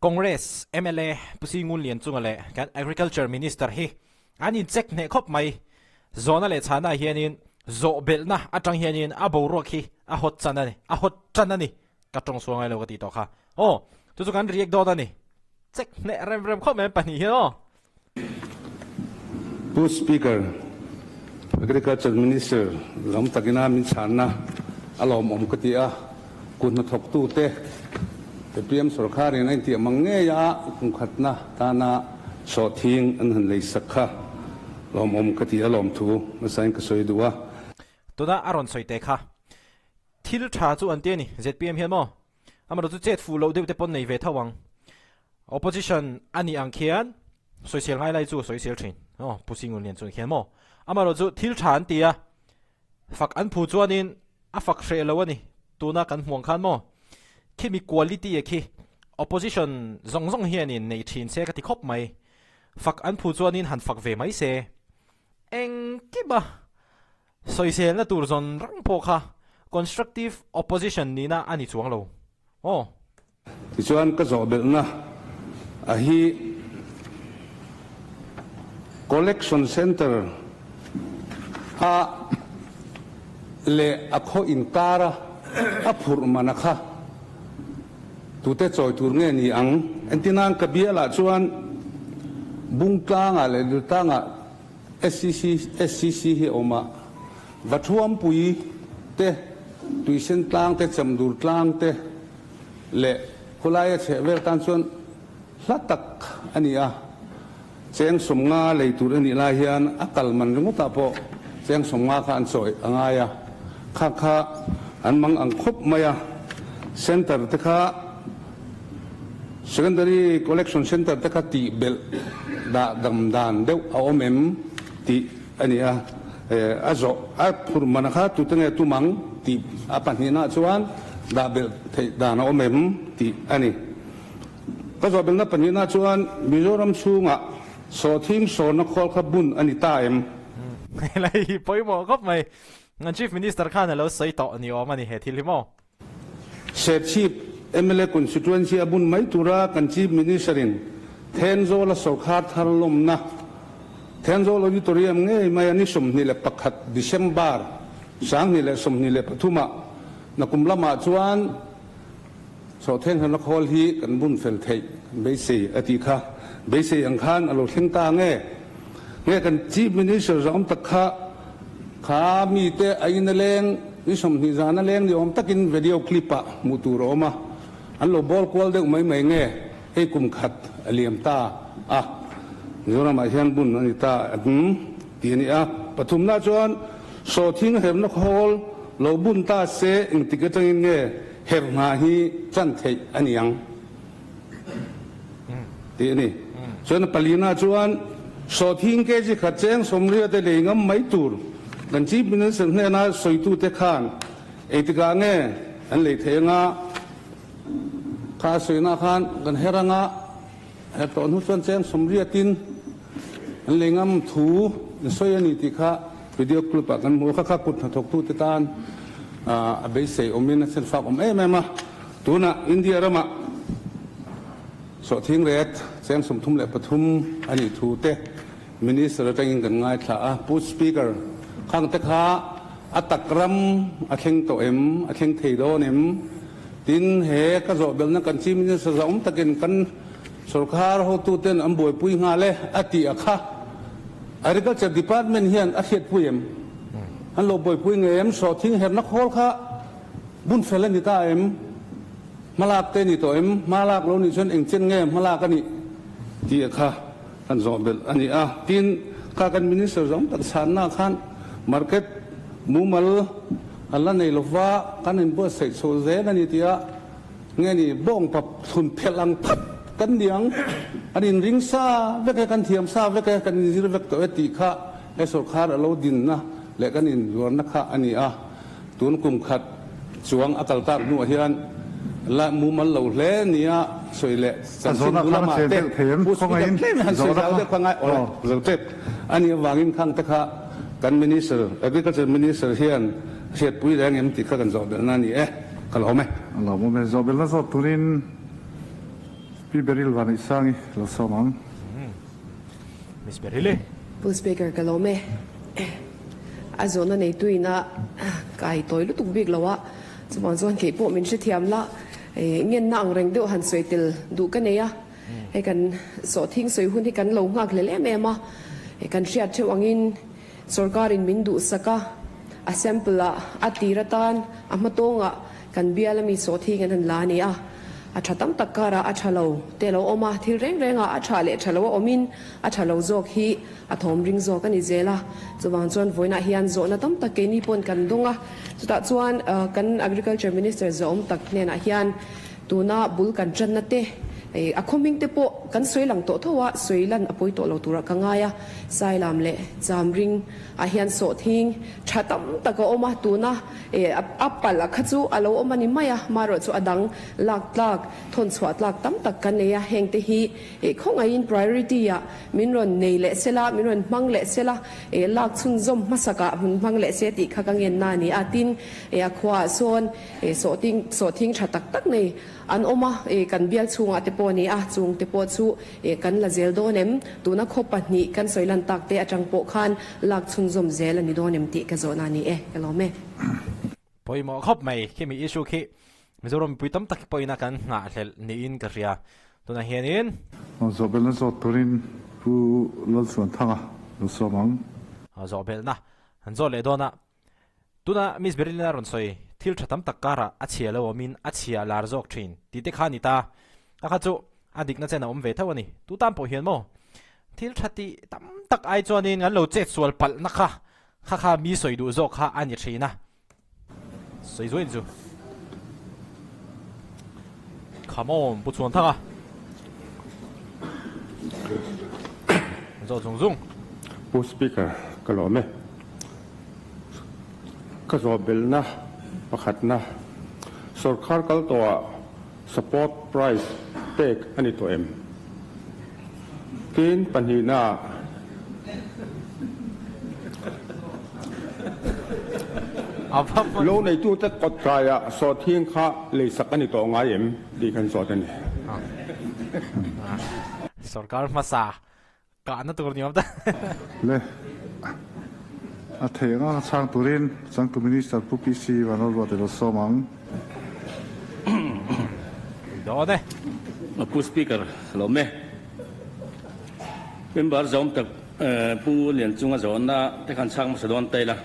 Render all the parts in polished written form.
Congress mla Pu Singun Lianchunga leh kan Agriculture Minister hi an in check hneh khawp mai. Zawhna leh chhana ah hianin zawh belhna atang hianin a boruak hi a hawt chan a ni, a hawt tan a ni. Ka tawng sual ngai lo ka tih tawh kha. Aw, chu chu kan react dawn a ni. Check hneh rem rem khawp mai an pahnih hian aw. Pu Speaker, Agriculture Minister lam takina min chhanna a lawmawm ka ti a, kut hnathawktute APM sorkarin a intiah mang ngei a, kumkhatna tana sawhthing an han leisak kha lawmawm ka ti a, lawmthu hmasain ka sawi duh a. Tuna a rawn sawi teh kha thil tha chu an ti a ni, zpm hian maw? Amaherawh chu chet fuh loh deuh te pawn nei ve tho ang. Opposition a nih ang khian sawisel ngai lai chu a sawisel thin. Aw, Pu Singun Lian chuan khian maw? Amaherawh chu thil tha an ti a, fak an phu chuanin a fak hreh lo a ni. Tuna kan hmuh ang khan maw? Khimi quality a khi opposition zawng zawng hianin nei thin se ka ti khawp mai. Fak an phu chuanin han fak ve mai se. Engkim a Sawiselna tur zawn rang pawh kha constructive opposition nihna a ni chuang lo aw. Tichuan ka zawh belhna a hi Collection Centre a leh a khaw inkara a phurh mana kha tute chawi tur nge ni ang? Entinan ka bialah chuan Bungtlangah leh Liltlangah SCC SCC hi a awm a, Vathuampui te, Tuisen tlang te, Chamdur tlang te leh khawlaia chheh vel tan chuan hla tak a ni a, cheng sawmnga lei tur a nih lai hian a kal man ringawtah pawh cheng sawmnga kha an chawi a ngai a, kha kha an mang ang khawp mai a, Centre te kha Secondary Collection Centre te kha tih belh dah dam dan deuh a awm em tih a ni a, a zawh a phur mana kha tute nge tum ang tih a pahnihna chuan dah belh theih dan a awm em tih a ni. Ka zawh belhna pahnihna chuan Mizoram chhungah sawhthing sawrna khawl kha bun a ni ta em? Helai hi pawimawh khawp mai. Chief Minister khan a lo sawi tawh ni awm a ni he thil hi maw? Serchhip mla constituency a bun mai tura kan Chief Minister in Thenzawl a sawrkhar thar lawmna Thenzawl Auditorium ngei mai a ni 21 December 2023 ah nakum lamah chuan Sawhtheng hlana khawl hi kan bun fel theih kan beisei a tih kha beisei ang khan a lo thleng ta nge nge kan Chief Minister zawm tak kha Kha mite a in a leng, ni 20 zan a leng ni awm takin video clip ah hmuh tur a awm a, an lo bawl kual deuh mai mai nge hei kum khat a liam ta a, Mizoram ah hian bun a ni ta ang tih a ni a. Pathumna chuan sawhthing herna khawl lo bun ta se engtik atangin nge her hna hi chan theih a ni ang? Tih a ni. Chuan palina chuan sawhthing kg khat cheng sawmriat te lei ngam mai tur kan Chief Minister hnena sawitute khan eitikah nge an lei thei anga kha a sawina khan kan her anga her tawh hnu chuan cheng sawmriatin an lei ngam thu an sawi a ni tih kha video clip ah kan hmu a, kha kha kut hnathawktute tan a beisei awmin a chhenfak awm em em a. Tunah India ramah sawhthing ret cheng 33 a nih thu te Minister atangin kan ngaithla a. Pu Speaker, khang te kha a tak ram a thleng tawh em, a thleng thei dawn em? Tin, he ka zawh belhna kan Chief Minister zahawm takin kan sorkar hotuten an buaipui nghal e a tih a kha Agriculture Department hian a hriatpui em? An lo buaipui ngei em? Sawhthing herna khawl kha Bun fel a ni ta em? Hmalak te ni tawh em? Hmalak lo nih chuan engchen nge hmalak a nih tih kha kan zawh belh a ni a. Tin, kha kan Minister zawng tak chhanna khan market mumal an la nei lova kan inbuatsaih chho zel a ni tih a nge ni bawng pa thlun phelh ang phat kan ni ang, an inring sa vek e, kan thiam sa vek e, kan inzir vek tawh e tih kha he sorkar a lo dinna leh kan inzuarna kha a ni a. Tun kum khat chuang a kal tak hnuah hian la mumal lo hle nia sawi leh chanchin bu lamah te Pu Speaker tlem han sawi zau deuh kha ngai awle zo tep a nih avangin khang te kha kan Minister, Agriculture Minister hian hriatpui reng em tih kha kan zawh belhna a ni e, ka lawm e. A lawmawm e, zawh belhna zawt turin. Pi Beryl Vaneisangi lo sawm ang. Miss Beryl i. Pu Speaker ka lawm e. A zawhna neituin a kai tawi lutuk bik lo a, chuvang chuan kei pawh min hrethiam la, ngenna ang reng deuh han sawi tel duh ka nei a, hei kan sawhthing sawi hun hi kan lo nghak hlel em em a, kan hriat theuh angin sorkarin min duhsak a, a sample ah a tir atan a hmatawngah Kan bial ami sawhthing an han la a ni a, a tha tam tak karah a tha lo te lo awm a, thil reng rengah a tha leh tha lo a awmin a tha lo zawk hi a thawm ring zawk a ni zel a. Chuvang chuan vawiinah hian zawhna tam tak keini pawn kan dawng a, chutah chuan kan Agriculture Minister zawhawm tak hnenah hian tuna bul kan tanna te, A khaw hming te pawh kan sawi lang tawh tho a, sawi lan a pawi tawh lo turah ka ngai a. Sailam leh Chamring ah hian sawhthing tha tam tak a awm a, tuna a palh a kha chu a lo awm a ni mai a, marawh chu a dang lak tlak, thawn chhuah tlak tam tak kan nei a, heng te hi khawngaihin priority ah min rawn nei leh sela, min rawn hmang leh sela, lak chhunzawm hmasak ah min hmang leh se tih kha ka ngenna a ni a, tin a khuaah sawn sawhthing tha tak tak nei An awm a, e, kan bial chhungah te pawh a ni a, chung te pawh chu, e, kan la zel dawn em? Tuna khaw pahnih kan sawi lan tak te atang pawh khan lak chhunzawm zel a ni dawn em tih ka zawhna a ni e, ka lawm e. Pawimawh khawp mai, khimi issue khi Mizoram mipui tam tak pawhin a kan nghahhlelh niin ka hria. Tunah hianin. Zawhbelhna zawt turin Pu Lalchhuanthanga lo sawm ang. Zawhbelhna an zawt leh dawn a, Tuna Miss Berlin a rawn sawi, thil tha tam tak karah a chhia lo awmin a chhia lar zawk thin tih te kha a ni ta. A kha chu a dikna chen a awm ve tho a ni. Tu tan pawh hian maw thil tha tih tam tak ai chuanin an lo chet sual palhna kha kha kha mi sawi duh zawk kha a ni thin a. Sawi zuai ni chu. Come on, Pu Chhuanthanga. Zawh zung zung. Pu Speaker, ka lawm e. Ka zawhbelhna pakhatna, Sorkar kal tawhah support price pek a ni tawh em? Tin, pahnihnaah, Lo neitute kawt kaiah sawhthing kha leisak a ni tawh ngai em? tih kan zawt a ni. Sorkar hmasa Kahna tur ni awm ta. Le, a theih anga chhang turin changtu Minister Pu PC Vanlalruat ilo sawm ang. Dawn e. Pu Speaker, lawm e. Member zawm tak Pu Lianchunga zawnna te khan chhang hmasa dawn ta ila.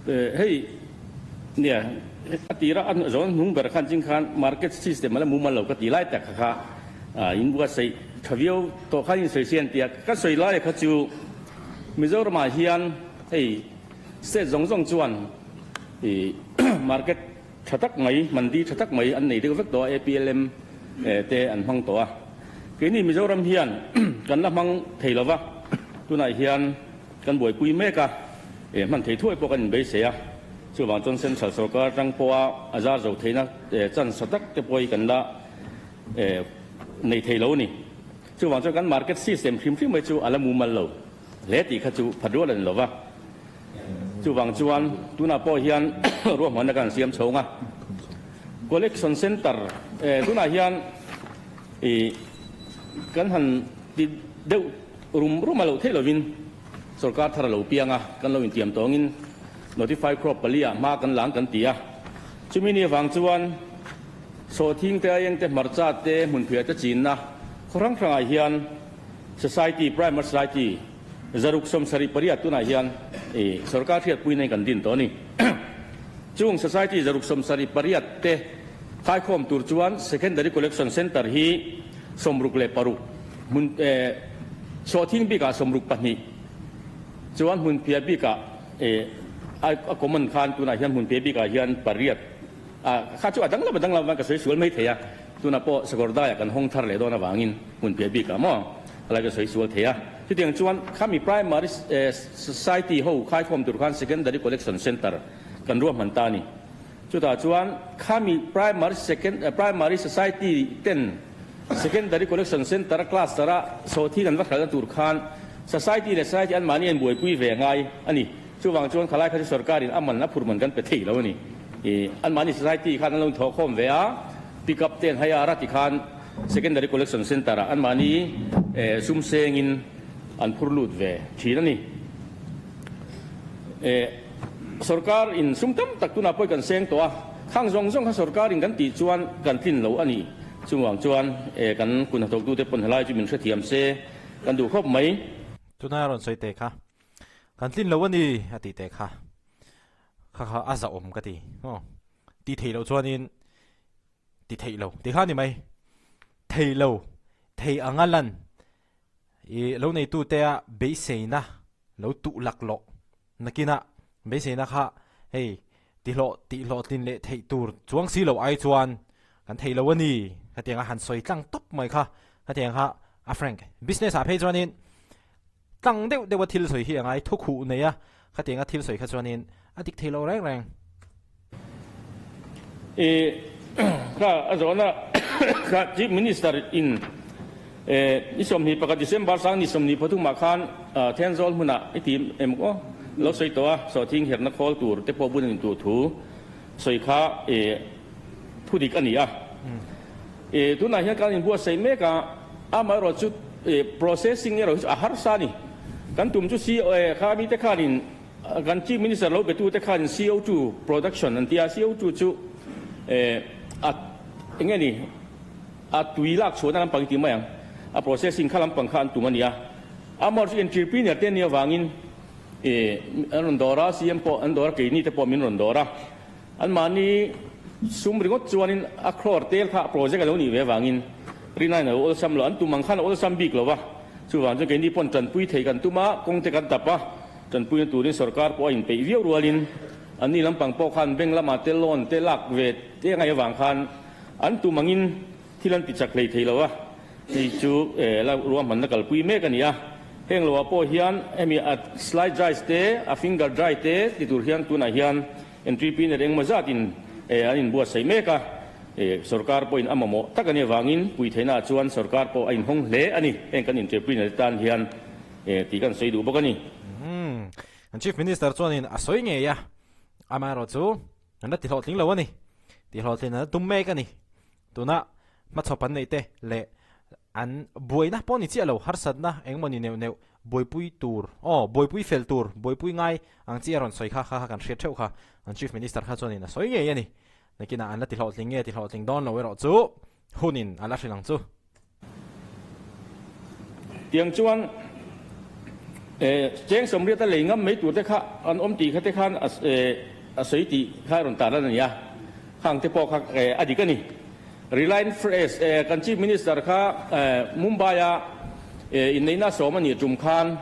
Hei nia a tira a zawn hnung ber khan ching khan market system a la mumal lo ka ti lai tak kha in buatsaih tha viau tawh khan in sawi sian tia ka sawi lai kha chu Mizoram ah hian hei state zawng zawng chuan ih market tha tak mai mandi tha tak mai an nei deuh vek tawh a APLM te an hmang tawh a keini Mizoram hian kan la hmang thei lova tunah hian Kan buaipui mek a, eh hman thei thuai pawh kan inbeisei a, chuvang chuan Central sorkar atang pawha a zar zo theihna chance tha tak te pawh hi kan la eh nei thei lo a ni. Chuvang chuan kan market system hrim hrim mai chu a la mumal lo hle tih kha chu phat rual a ni lo va. Chuvang chuan tunah pawh hian ruahmanna kan siam chhawng a, collection centre eh tunah hian ih kan han ti deuh Rum rum a loh theih lovin sorkar thar a lo piang a, kan lo intiam tawngin notify crop pali ah hma kan lang kan ti a. Chumi ni avang chuan sawhthing te, aieng te, hmarcha te, hmunphiah te chinna khaw hrang hrangah hian society, primary society 678 tunah hian sorkar hriatpuina in kan din tawh a ni. Chung society 678 te khaikhawm tur chuan secondary collection centre hi 66 hmun sawhthing bikah 62 chuan hmunphiah bikah a common khan tunah hian hmunphiah bikah hian pariat a kha chu a danglam a danglam avangin ka sawi sual mai thei a, tunah pawh Sakawrdaiah kan hawng thar leh dawn avangin hmunphiah bikah maw a lai ka sawi sual thei a. Chutiang chuan khami primary society ho khaikhawm tur khan secondary collection centre kan ruahman ta a ni. Chutah chuan khami primary second primary society ten secondary collection centre a cluster a sawhthing an va hralhna tur khan society leh society an mahni an buaipui ve ngai a ni. Chuvang chuan khalai kha chu sorkarin a man a phur man kan pe thei lo a ni. I anmahni society khan an lo inthawh khawm ve a, pick up te an hai a, ti khan secondary collection centre ah anmahni sum sengin an phur lut ve thin a ni. Sorkar in sum tam tak tunah pawh kan seng tawh a, khang zawng zawng kha sorkar in kan tih chuan kan tlin lo a ni. Chuvang chuan kan kun hnathawktute pawn helai chu min hrethiam se kan duh khawp mai. Tunah a rawn sawi teh kha, kan tlin lo a ni a tih teh kha. Kha kha a zahawm ka ti aw ti thei loh chuanin ti theih lo ti kha ni mai thei lo thei anga lan i lo neitu te a beiseina lo tuh lak lawh nakina beiseina kha hei ti hlawh tih hlawhtlin leh theih tur chuang si lo ai chuan kan thei lo a ni khatianga han sawi tlang tawp mai kha khatiang kha a frank business ah phei chuanin Tlang deuh deuh a thil sawi hi a ngai thu khuh nei a, khatiang a thil sawi kha chuanin a dik thei lo reng reng. I kha a zawhna kha Chief Minister in i 21 December 2023 ah khan Thenzawl hmunah i ti em aw lo sawi tawh a, sawhthing herna khawl tur te pawh bun a ni tur thu sawi kha thu dik a ni a. Tunah hian kan inbuatsaih mek a, amaherawh chu processing erawh hi chu a harsa a ni. Kan tum chu kha mite khanin kan Chief Minister lo betute khanin CO2 production an ti a, CO2 chu a eng nge ni a tui lak chhuahna lampang i ti mai ang, a processing kha lampang kha an tum a ni a. Amaherawh chu entrepreneur te nia vangin an rawn dawr a, CM pawh an dawr a, keini te pawh min rawn dawr a. Anmahni sum ringawt chuanin a crore tel kha project a lo nih ve avangin rinaiin a lo awlsam lo. An tum ang khan a awlsam bik lo va, chuvang chuan keini pawn tanpui thei kan tum a, kawng te kan tap a, tanpuina turin sorkar pawh a inpeih viau rualin anni lampang pawh khan bank lamah te loan te lak ve te a ngaih avang khan an tum angin thil an ti chak hlei thei lo a, hei chu la ruahmanna kalpui mek a ni a. Heng loah pawh hian hemi a slide dry te, a finger dry te ti tur hian tunah hian Entrepreneur engmaw zatin an inbuatsaih mek a, sorkar pawhin a mamawh tak a nih avangin pui theihnaah chuan sorkar pawh a inhawng hle a ni. Heng kan entrepreneur te tan hian tih kan sawi duh bawk a ni. Kan Chief Minister chuanin a sawi ngei a, amaherawhchu an la tihlawhtling lo a ni. Tihlawhtlin an la tum mek a ni. Tuna hmachhawp an neih te leh an buaina pawh ni chiah lo, harsatna engemaw ni neuh neuh buaipui tur, aw, buaipui fel tur, buaipui ngai ang chi a rawn sawi kha kha kha kan hriat theuh kha. An Chief Minister kha chuanin a sawi ngei a ni. Nakinah an la tihlawhtling nge tihlawhtling dawn lo erawh chu hunin a la hrilh ang chu. Tiang chuan cheng sawmriat a lei ngam mai tur te kha an awm tih kha te khan a sawi tih kha a rawn tar lan a ni a, khang te pawh kha a dik a ni. Reliance Fresh kan Chief Minister kha Mumbai a inneihna sawm a nih tum khan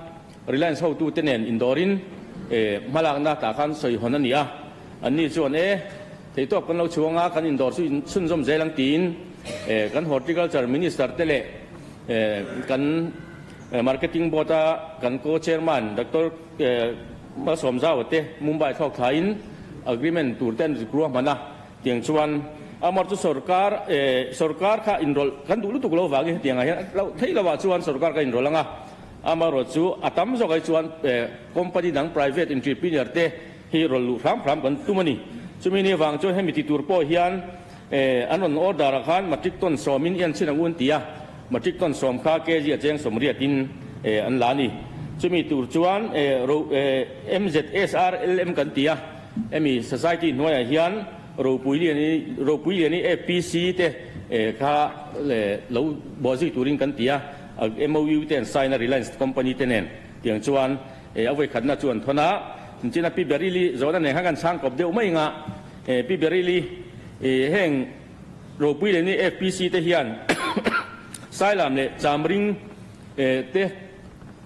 Reliance hotu te nen indawrin hmalakna tah khan sawi hawn a ni a, anni chuan e theihtawp kan lo chhuang a, kan indawr chu chhunzawm zel ang tiin kan Horticulture Minister te leh kan Marketing Board a kan Co-Chairman Doctor Malsawmzaua te Mumbai thlawk thlaiin agreement tur te an ruahman a. Tiang chuan amar chu sorkar sorkar kha inrawlh kan duh lutuk lo vangin hetiang ah hian loh theih lo ah chuan sorkar ka inrawlh ang a, amarawh chu a tam zawk ai chuan company dang private entrepreneur te hi rawlh luh hram hram kan tum a ni. Chumi ni avang chuan hemi ti tur pawh hian an rawn order ah khan matric ton sawmin i an chhin ang u an ti a, matric ton sawm kha kg a cheng sawmriat in an la a ni. Chumi tur chuan MZSRLM kan ti a. Hemi society hnuaiah hian Ropuiliani Ropuiliani APC te kha lo buahzui turin kan ti a, MOU te an sign a Reliance company te nen tiang chuan a vawikhatna chu an thawn a, china Pi Berili zawhna nen khan kan chhang kawp deuh mai anga Pi Berili heng Ropuiliani APC te hian Sailam leh Chamring te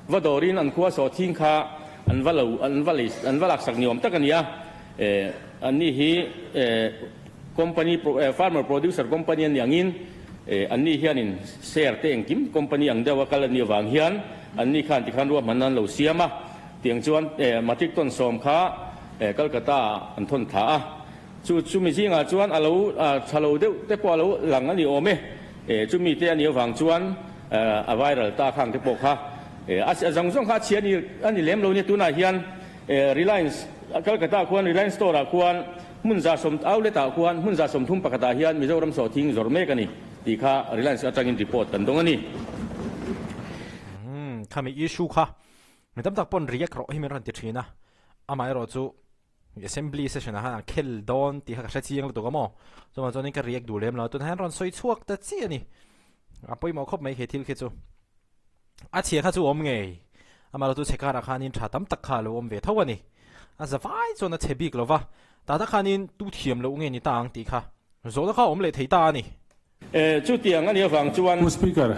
va dawrin an khua sawhthing kha An va lo, an va lei, an va laksak ni awm tak a ni a. Eh, anni hi eh, company, eh, farmer producer company an ni angin, eh, anni hianin share te engkim company ang deuha kal a nih avang hian anni khan tikhan ruahmanna an lo siam a. Tiang chuan eh, matric ton sawm kha eh, Calcutta ah an thawn thla a. Chu chumi zingah chuan a lo tha lo deuh te pawh a lo lang a ni awm e. Eh, chumi te a nih avang chuan eh, a viral ta khang te pawh kha. A zawng zawng kha a chhia a ni lem lo nia tunah hian Reliance Calcutta ah khuan Reliance store ah khuan Hmun 100 outlet ah khuan hmun 131 ah hian Mizoram sawhthing zawrh mek a ni tih kha Reliance atangin report kan dawng a ni. Umm khami issue kha mi tam tak pawn react rawh hi min rawn ti thin a, amaherawh chu Assembly session ah khan an khel dawn tih kha ka hre chiang lutuk a maw, chuvang chuanin ka react duh lem lo a, tunah hian rawn sawi chhuak ta chiah a ni, a pawimawh khawp mai he thil khi chu. A chhia kha chu awm ngei, amaherawh chu chhe karah khanin tha tam tak kha a lo awm ve tho a ni. A za vai chuan a chhe bik lo va, tah tak khanin tu thiam loh nge ni ta ang tih kha zawhna kha a awm leh thei ta a ni. E, chutiang a nih avang chuan. Pu Speaker,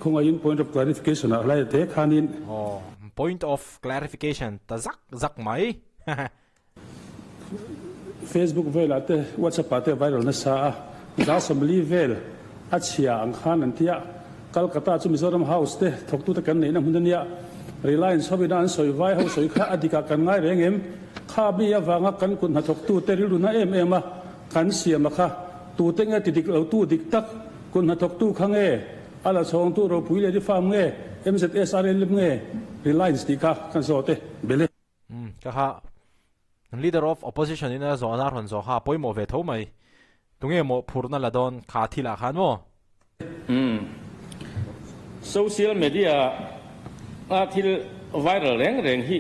khawngaihin point of clarification ah hlai te khanin. Aw, point of clarification ta zak zak mai. Facebook velah te WhatsApp ah te viral nasa a, 40 vel a chhia ang khan an tia, Calcutta chu Mizoram House te thawktute kan neihna hmun a nia, Reliance hovina an sawi vai ho sawi kha a dikah kan ngai reng em? Kha mi avanga kan kut hnathawktute rilru na em em a kan siam a kha tute nge ti dik lo tu dik tak kut hnathawktu kha nge a la chhawngtu ropui leh farm nge MZSRL nge Reliance tih kha kan zawt e. Bele. Umm ka kha Leader of Opposition in a zawhna a rawn zawh kha a pawimawh ve tho mai. Tunge maw phurna la dawn kha thil ah khan maw? Umm Social media a thil viral reng reng hi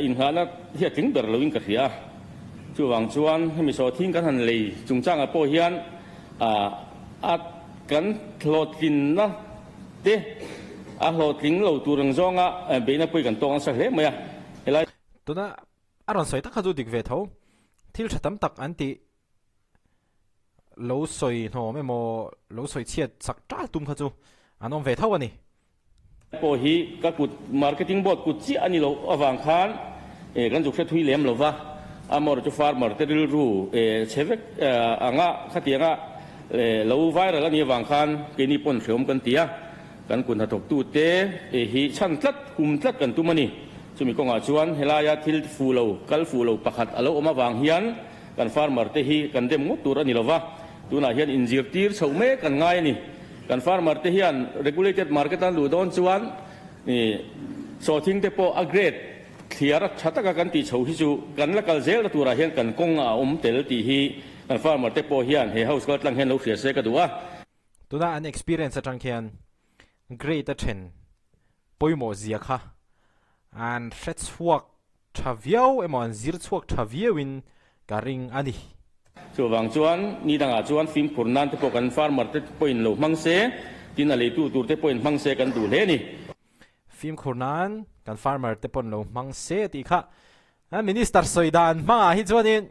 inngahna hi a tling ber loin ka hria a. Chuvang chuan hemi sawhthing kan han lei chungchangah pawh hian a kan hlawhtlinna te a hlawhtling lo tur ang zawnga beihna pawh hi kan tawk nasa hle mai a. Helai. Tuna a rawn sawi tak kha chu dik ve tho. Thil tha tam tak an tih lo sawi hnawm emaw lo sawi chhiat chak tal tum kha chu an awm ve tho a ni. Pawh hi ka kut marketing board kut chiah a ni loh avang khan kan zuk hre thui lem lo va, amawr chu farmer te rilru chhe vek anga khatianga lo viral a nih avang khan keini pawn hreawm kan ti a, kan kut hnathawktute hi chhan tlat hum tlat kan tum a ni. Chumi kawngah chuan helaia thil fuh lo kal fuh lo pakhat a lo awm avang hian Kan farmer te hi kan dem ngawt tur a ni lova, tunah hian inzirtir chhoh mek kan ngai a ni. Kan farmer te hian regulated market an luh dawn chuan sawhthing te pawh a grade thliar a tha taka kan tih chho hi chu kan la kal zel na turah hian kan kawng a awm tel tih hi kan farmer te pawh hian he house kal tlang hian lo hria se ka duh a. Tuna an experience atang khian grade a then pawimawh zia kha an hrechhuak tha viau emaw an zir chhuak tha viauin ka ring a ni. Chuvang chuan ni dangah chuan fimkhur nan te pawh kan farmer te pawhin lo hmang se, tin a leitu tur te pawhin hmang se kan duh hle a ni. Fimkhur nan kan farmer te pawn lo hmang se tih kha Minister sawi dan hmangah hi chuanin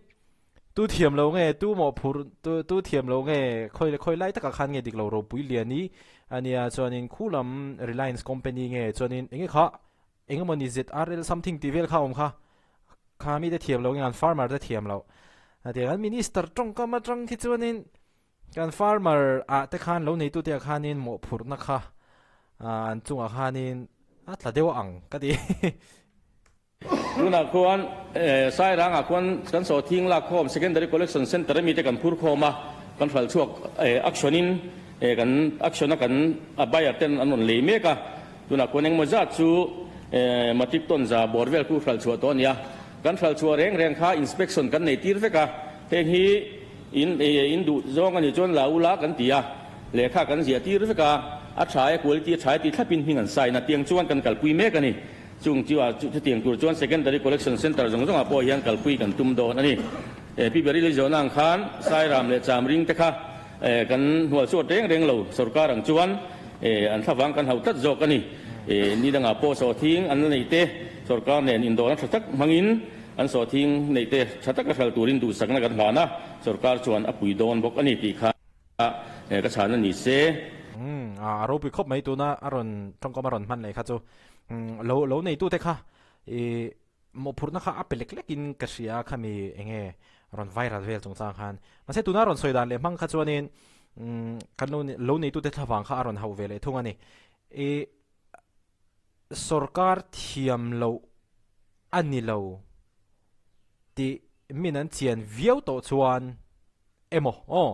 tu thiam lo nge, tu mawhphurh, tu tu thiam lo nge, khawi leh khawi lai takah khan nge dik lo ropui lian i a nia chuanin khu lam Reliance company nge chuanin eng nge kha eng emawni ZRL something tih vel kha a awm kha, kha mite thiam lo nge an farmer te thiam loh a ti a, kan minister tawngkam atang khi chuanin kan farmer ah te khan lo neitute ah khanin mawhphurhna kha an chungah khanin a tla deuh ang ka ti. Tunah khuan Sairangah khuan kan sawhthing lak khawm Secondary Collection Centre ami te kan phur khawm a, kan hral chhuak action in kan action a kan a buyer ten an rawn lei mek a, tunah khuan engemaw zat chu matric ton za bawr vel khu hral chhuah tawh a ni a, kan hral chhuah reng reng kha inspection kan nei tir vek a, heng hi in in duh zawng a nih chuan la ula kan ti a, lehkha kan ziah tir vek a, a tha e quality a tha e tih thlapin hming an sign a, tiang chuan kan kalpui mek a ni. Chung chu a chutiang tur chuan Secondary Collection Centre zawng zawngah pawh hian kalpui kan tum dawn a ni. Pi Berili zawhna ang khan Sairam leh Chamring te kha kan hnual chhuat reng reng lo, sorkar ang chuan an thlavang kan hauh tlat zawk a ni. Ni dangah pawh sawhthing an la neih te sorkar nen indawhna tha tak hmangin an sawhthing neih te tha taka hral turin duhsakna kan hlan a, sorkar chuan a pui dawn bawk a ni tih kha. Ka chhan a ni se. Umm a ropui khawp mai tuna a rawn tawngkam a rawn hman leh kha chu lo lo neitute kha i mawhphurhna kha a pe lek lek in ka hria khami enge rawn viral vel chungchang khan mahse tuna a rawn sawi dan leh hmang kha chuanin kan lo lo neitute thlavang kha a rawn hauh ve leh thung a ni i sorkar thiam loh a ni lo tih min an chian viau tawh chuan Emaw aw,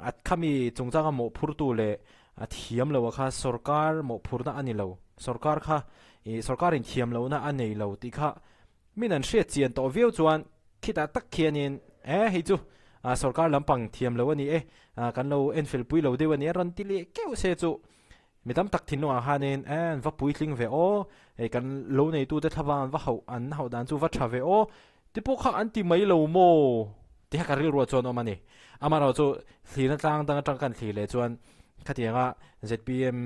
a khami chungchanga mawhphurtu leh a thiam lo a kha sorkar mawhphurna a ni lo, sorkar kha ih sorkarin thiam lohna a nei lo tih kha min an hriat chian tawh viau chuan. Khitah tak khianin e hei chu sorkar lampang thiam lo a ni e, kan lo enfel pui lo deuh a ni a rawn ti leh keuh se chu mi tam tak thinlungah khanin e an va puitling ve aw, hei kan lo neitute thlavang an va hauh an hauh dan chu va tha ve aw ti pawh kha an ti mai lo maw ti kha ka rilruah chuan awm a ni. Amaherawhchu chu thlirna tlang dang atang kan thlir leh chuan khatianga zpm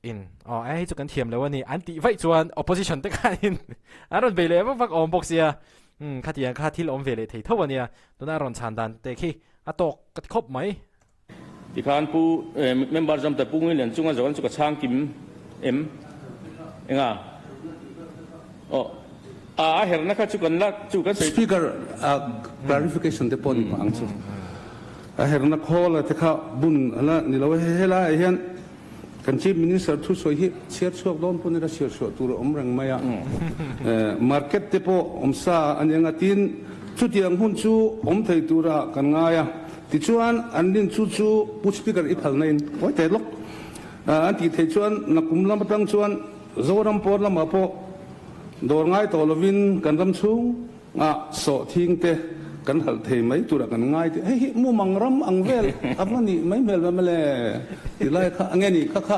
In aw eh hei chu kan thiam lo a ni an tih vaih chuan opposition te khanin an rawn bei leh vak vak awm bawk sia umm khatiang kha thil awm ve leh thei tho a nia tuna a rawn chhan dan te khi a tawk ka ti khawp mai. Tikhan Pu member Zamta Pu Ngui Lian chunga zawh an chu ka chhang kim em enga aw a a herna kha chu kan la chu kan sawi. Speaker a clarification te pawh ni pah ang chu a herna khawl a te kha bun a la ni lo e helaiah hian Kan Chief Minister thusawi hi chhiar chhuak dawn pawn ila chhiar chhuah tur a awm reng mai a. Market te pawh awm sa a ni ang a, tin chutiang hun chu awm thei tura kan ngai a. Tichuan an rin chu chu Pu Speaker i phalna in kawi teh lawk an tih theih chuan nakum lam atang chuan Zoram pawn lamah pawh dawr ngai tawh lovin kan ram chhung Ah sawhthing te kan halh thei mai turah kan ngai tih hei hi mumang ram ang vel a va nih mai hmel ve mawle ti lai kha a nge ni kha kha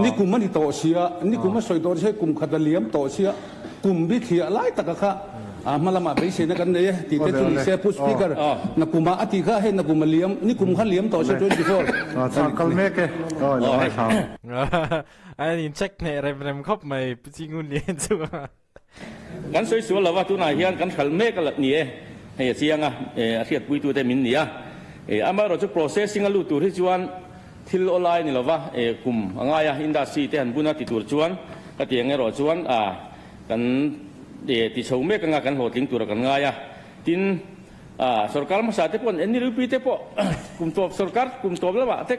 nikum a ni tawh sia nikum a sawi tawh sia kum khat a liam tawh sia kum bi thliah lai taka kha a hma lamah beiseina kan nei e tih te chu ni se Pu Speaker nakum ah a tih kha hei nakum a liam nikum kha liam tawh sia 24 Chang kal mek e. Awi lo ai thla. An in check hneh rem rem khawp mai Pu Chingun Lian chu. Kan sawi sual lova tunah hian kan hralh mek a ni e, hei a chiang a, a hriatpuitute min ni a. Amaherawhchu processing a lut tur hi chuan thil awlai ni lova kum a ngai a, industry te han bun a ti tur chuan ka ti ang erawh chuan kan ti chho mek anga kan hlawhtling tura kan ngai a. Tin, sorkar hmasa te pawh NLUP te pawh kum tawp sorkar kum tawp lamah te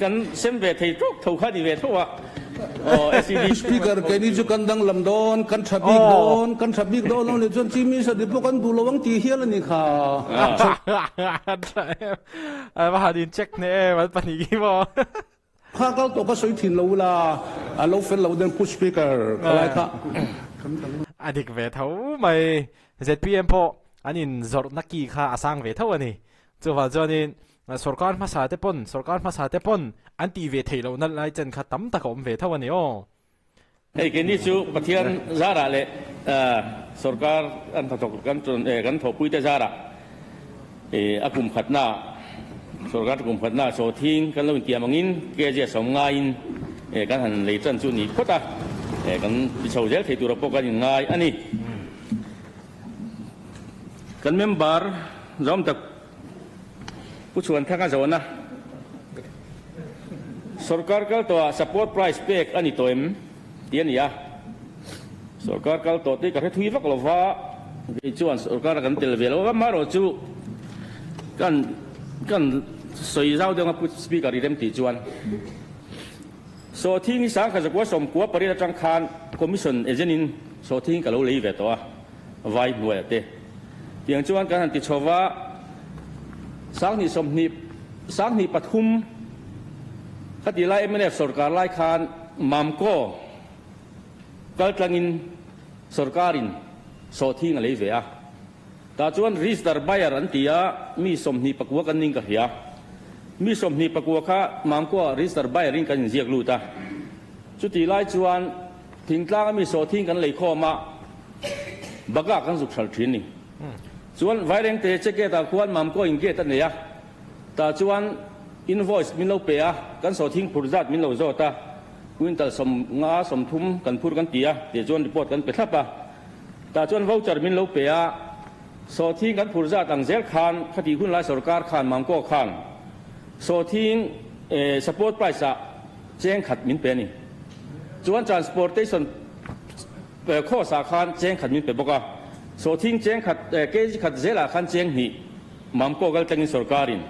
Kan sem ve thei tawk tho kha ni ve tho a aw SEDP. Speaker keini chu kan danglam dawn, kan tha bik dawn, kan tha bik dawn lo nih chuan Chief Minister nih pawh kan duh lo ang tih hial a ni kha. Tha em, a va han in check hneh em an pahnih khi maw. Kha kal tawh ka sawi thin lo ula, a lo fel lo den Pu Speaker ka lai kha. A dik ve tho mai, zpm pawh an in zawrhna ki kha a sang ve tho a ni. Chuvang chuanin Sorkar hmasa te pawn, sorkar hmasa te pawn an tih ve theih lohna lai chen kha tam tak a awm ve tho a ni aw. Hei keini chu Pathian zarah leh sorkar an hnathawk kan kan thawhpuite zarah a kum khatna sorkar kum khatna sawhthing kan lo intiam angin KJ sawm ngaiin kan han lei tan chu ni phawt a, kan ti chho zel thei tura pawh kan inngai a ni. Kan member zawm tak Pu Chhuanthanga zawhna, Sorkar kal tawhah support price pek a ni tawh em? tih a ni a. Sorkar kal tawh te ka hre thui vak lo va, kei chuan sorkar a kan tel ve lo va, amaherawh chu kan kan sawi zau deuh ang a Pu Speaker i rem tih chuan. Sawhthing hi sangkhat zakua sawmkua pariat atang khan Commission agent in sawhthing ka lo lei ve tawh a. Vai hnuaia te. Tiang chuan kan han ti chho va, Sanghnih 20, 23 khati lai mnf sorkar lai khan Mamco kal tlangin sorkarin sawhthing a lei ve a. Tah chuan register buyer an ti a, mi 29 kan ning ka hria. Mi 29 kha Mamco-ah register buyer in kan inziak lut a. Chutih lai chuan thingtlang a mi sawhthing kan lei khawm a, Baka kan zuk hral thin ni. Chuan Vairengte che gate ah khuan Mamco in gate a nei a, tah chuan invoice min lo pe a, kan sawhthing phur zat min lo zawt a, quintal 50 30 kan phur kan ti a, tih chuan report kan pe thlap a. Tah chuan voucher min lo pe a, sawhthing kan phur zat ang zel khan khatih hun lai sorkar khan Mamco khan sawhthing support price ah cheng khat min pe a ni. Chuan transportation Course ah khan cheng khat min pe bawk a, sawhthing cheng khat kg khat zelah khan cheng hnih Mamco kal tlangin sorkarin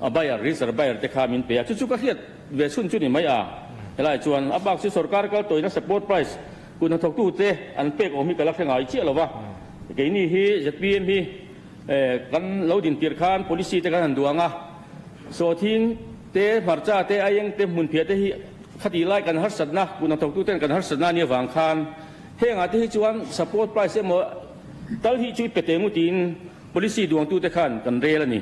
a buyer, register buyer te kha min pe a, chu chu ka hriat ve chhun chu ni mai a, helai chuan a bak chu sorkar kal tawina support price kut hnathawktu te an pek awm hi ka la hre ngai chiah lo va, keini hi zpm hi kan lo din tir khan policy te kan han duang a, sawhthing te, hmarcha te, aieng te, hmunphiah te hi Khatih lai kan harsatna, kut hnathawktuten kan harsatna ania vang khan hengah te hi chuan support price emaw tal hi chu i pe teh ngu tiin Policy duangtute khan kan rel a ni.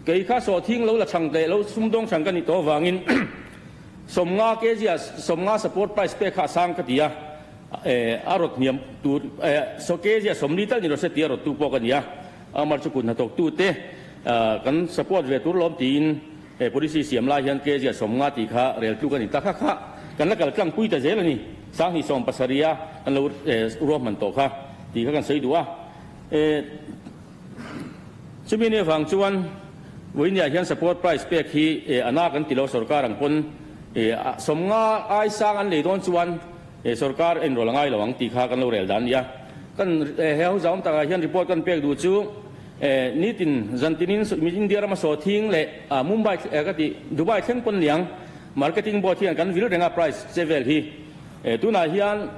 Kei kha sawhthing lo la chhang leh lo sumdawng chhang ka nih tawh avangin 50 kg ah 50 support price pek kha a sang ka ti a, a rawt hniam tur kg ah 40 tal ni rawh se tia rawttu pawh ka ni a, Amar chu kut hnathawktute kan support ve tur lawm tiin policy siam lai hian kg ah 50 tih kha rel tluk a ni ta kha kha kan la kal tlangpui ta zel a ni. 2017 a kan lo ruahman tawh kha tih kha kan sawi duh a. Chumi ni avang chuan Vawinia hian support price pek hi a na kan ti lo sorkar ang pawn 50 ai sang an lei dawn chuan sorkar enrawl a ngai lo ang tih kha kan lo rel dan a ni a. Kan he ho zau awm takah hian report kan pek duh chu nitin zan tinin India rama sawthing leh Mumbai ka tih Dubai thleng pawn niang marketing board hian kan vil reng a price che vel hi tunah hian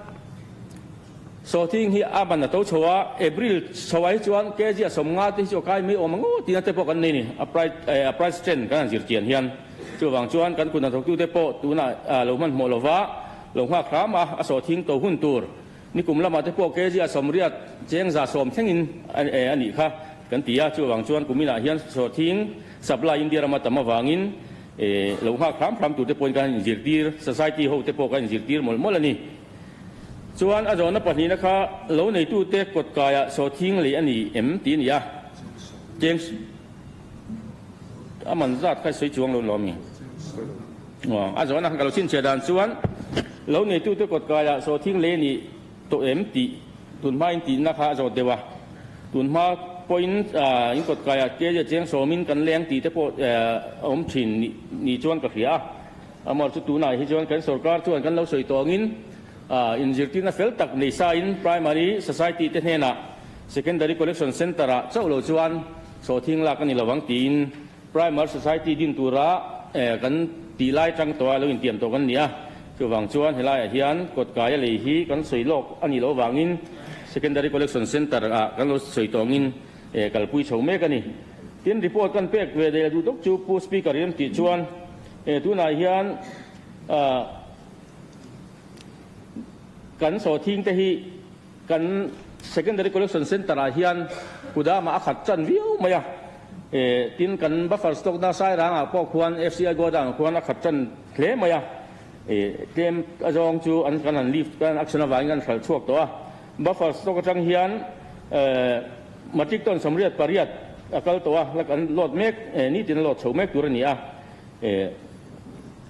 Sawhthing hi a ban a to chho a, April chho ah hi chuan kg a 50 te hi chu a kai mai awm ang aw tihna te pawh kan nei ni, a price a price trend kan han zir chian hian. Chuvang chuan kan kut hnathawktu te pawh tunah lo hmanhmawh lova lo nghak hram a, a sawhthing to hun tur nikum lamah te pawh kg a 80 cheng 110 thlengin a nih kha kan ti a, chuvang chuan kuminah hian sawhthing supply India rama tam avangin lo nghak hram hram tur te pawhin kan han inzirtir, society ho te pawh kan inzirtir mawlh mawlh a ni. Chuan a zawhna pahnihna kha lo neitute kawt kaiah sawhthing lei a ni em tih a ni a. James a man zat kha sawi chuang lo lawm mi? Aw, a zawhna kha ka lo chhinchhiah dan chuan lo neitute kawt kaiah sawhthing lei a ni tawh em tih tunhmain tihna kha a zawt deuh a. Tunhma pawhin in kawt kaiah kj cheng sawmin kan leng tih te pawh a awm thin ni chuan ka hria a. Amar chu tunah hi chuan kan sorkar chuan kan lo sawi tawh angin inzirtirna fel tak nei sain Primary Society te hnenah Secondary Collection Centre ah chauh lo chuan sawhthing lak a ni lovang tiin Primary Society din tura kan tih lai tang tawh a lo intiam tawh kan ni a. Chuvang chuan helaiah hian kawtkaia lei hi kan sawi lawk a nih loh avangin Secondary Collection Centre ah kan lo sawi tawh angin kalpui chho mek a ni. Tin, report kan pek ve dei la duh tawk chu Pu Speaker i rem tih chuan tunah hian kan sawhthing te hi kan Secondary Collection Centre ah hian kudamah a khat tan viau mai a. Tin, kan buffer stock na Sairangah pawh khuan FCI godown ah khuan a khat tan hle mai a. Tlem azawng chu an kan han lift kan action avangin kan hralh chhuak tawh a. Buffer stock atang hian matric ton 88 a kal tawh a, la kan load mek, nitin a load chho mek tur a ni a.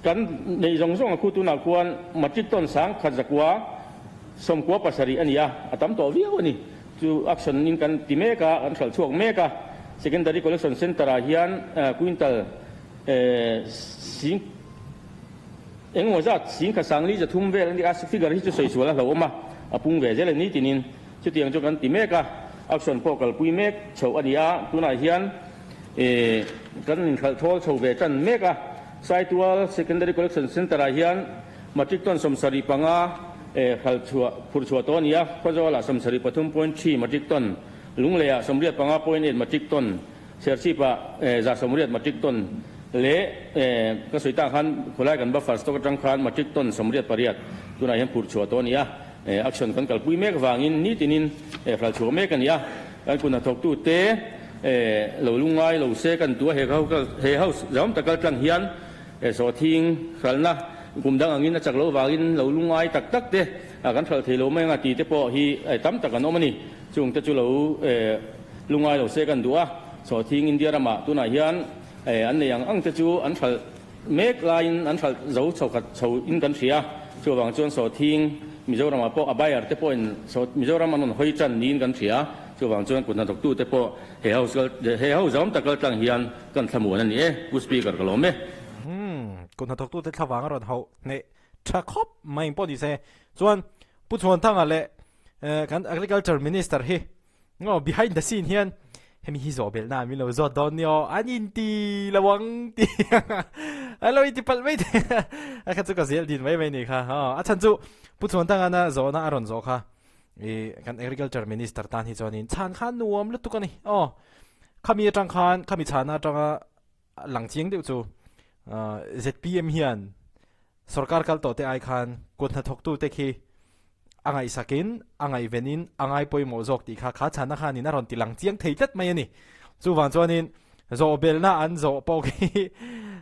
Kan neih zawng zawng a khu tunah khuan matric ton 1197 a ni a, a tam tawh viau a ni. Chu action in kan ti mek a, kan hralh chhuak mek a. Secondary Collection Centre ah hian quintal sing Engemaw zat 10,403 vel a ni a, figure hi chu sawi sual a hlauhawm a, a pung ve zel a ni tinin chutiang chu kan ti mek a, action pawh kalpui mek chhoh a ni a, tunah hian kan inhralh thawl chho ve tan mek a, Saitual Secondary Collection Centre ah hian matric ton 75 hralh chhuah phurh chhuah tawh a ni a, Khawzawlah 73.3 matric ton, Lungleiah 85.8 matric ton, Serchhip-ah 180 matric ton leh ka sawi tak khan khawlai kan buffer stock atang khan matric ton 88 tunah hian phurh chhuah tawh a ni a, action kan kalpui mek vangin nitinin hral chhuah mek a ni a, kan kut hnathawktute lo lungngai lo se kan tu a, he house zahawm tak kal tlang hian sawhthing hralhna kum dang angin a chak loh vangin lo lungngai tak tak te kan hralh thei lo mai anga tih te pawh hi tam tak an awm a ni. Chungte chu lo lungngai lo se kan duh a, sawhthing India ramah tunah hian an nei ang ang te chu an hralh mek laiin an hralh zo chho khat chho in kan hria. Chuvang chuan sawhthing Mizoramah pawh a buyer te pawhin Mizoram an rawn hawi tan niin kan hria. Chuvang chuan kut hnathawktu te pawh he house kal he house zawm tak kal tlang hian kan thlamuan a ni e. Pu Speaker ka lawm e. Kut hnathawktu te thlavang a rawn hauh hneh tha khawp mai pawh ni se. Chuan Pu Chhuanthanga leh Kan Agriculture Minister hi ngo behind the scene hian hemi hi zawh belh na min lo zawt dawn nio an in ti lo ang ti an lo in ti palh mai te a kha chu ka zel din mai mai ni kha a chhan chu pu chuan tanga na zawhna a rawn zawh kha i kan Agriculture Minister tan hi chuanin chhan khan nuam lutuk ani aw khami atang khan khami chhana atanga lang chiang deuh chu ZPM hian Sorkar kal tawh te ai khan kut hnathawk tu te khi A ngaihsakin, a ngaihvenin, a ngai pawimawh zawk tih kha kha chhanna khanin a rawn ti lang chiang thei tlat mai a ni. Chuvang chuanin zawh belna an zawh pawh khi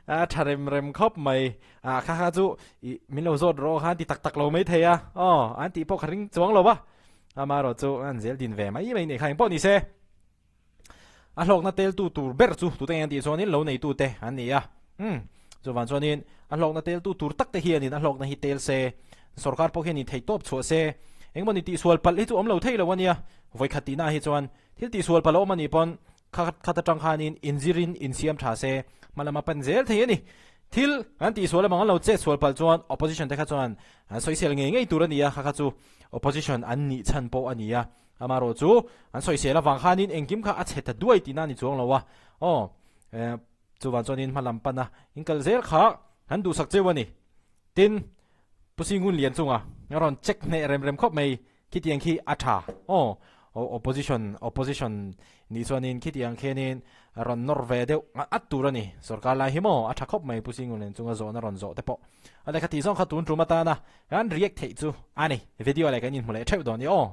a tha rem rem khawp mai. A kha kha chu ih min lo zawt rawh kha an ti tak tak lo mai thei a, aw an tih pawh kha ring chuang lo va. Amaherawh chu an zel din ve mai mai nih kha engpawh ni se. A hlawkna teltu tur ber chu tute nge an tih chuanin lo neitute an ni a. Umm, chuvang chuanin a hlawkna teltu tur tak te hianin a hlawkna hi tel se, sorkar pawh hianin theihtawp chhuah se, engmawni tihsual palh hi chu awm lo thei lo a nia. Vawikhat tihna hi chuan thil tihsual palh a awm a nih pawn kha khat atang khanin inzirin insiam tha se, hma lama pan zel thei a ni. Thil an tihsual avang an lo chet sual palh chuan opposition te kha chuan an sawisel ngei ngei tur a ni a, kha kha chu opposition an nih chhan pawh a ni a. Amaherawh chu an sawisel avang khanin engkim kha a chhe ta duai tihna a ni chuang lo a, aw chuvang chuanin hma lam pana in kal zel kha han duhsak cheu a ni. Tin, Pu Singun Lian chunga a rawn check hneh rem rem khawp mai khitiang khi a tha aw, opposition opposition nih chuanin khitiang khianin rawn nawr ve deuh ngat at tur a ni. Sorkar lai hi maw a tha khawp mai Pu Singun Lian chunga zawhna rawn zawh te pawh a lehkha tih zawng kha tun tum atana kan react theih chu a ni. Video leh kan inhmu leh theuh dawn i aw.